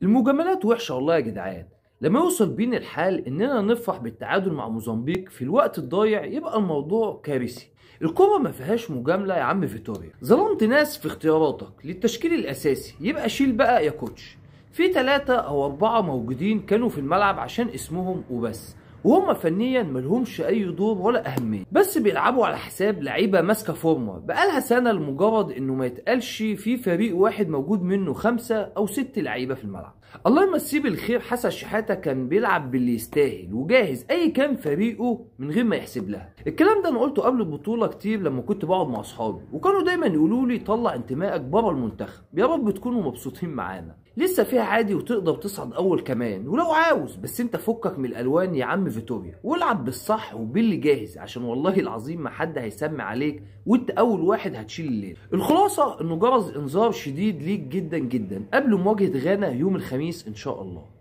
المجاملات وحشة والله يا جدعان. لما يوصل بينا الحال اننا نفرح بالتعادل مع موزمبيق في الوقت الضايع يبقى الموضوع كارثي. الكرة ما فيهاش مجاملة يا عم فيتوريا. ظلمت ناس في اختياراتك للتشكيل الاساسي، يبقى شيل بقى يا coach. في 3 أو 4 موجودين كانوا في الملعب عشان اسمهم وبس، وهم فنيا ملهمش اي دور ولا اهمية، بس بيلعبوا على حساب لعيبة ماسكه فورمه بقالها سنة، لمجرد انه ما يتقالش في فريق واحد موجود منه 5 أو 6 لعيبة في الملعب. الله يمسيه بالخير حسن شحاته كان بيلعب باللي يستاهل وجاهز اي كان فريقه من غير ما يحسب لها. الكلام ده انا قلته قبل البطولة كتير لما كنت بقعد مع اصحابي، وكانوا دايما يقولوا لي طلع انتمائك بره المنتخب، يا رب تكونوا مبسوطين معانا، لسه فيها عادي وتقدر تصعد اول كمان ولو عاوز، بس انت فكك من الالوان يا عم فيتوريا والعب بالصح وباللي جاهز، عشان والله العظيم ما حد هيسمي عليك وانت اول واحد هتشيل الليل. الخلاصة انه جرس انذار شديد ليك جدا جدا قبل مواجهة غانا يوم الخميس ان شاء الله.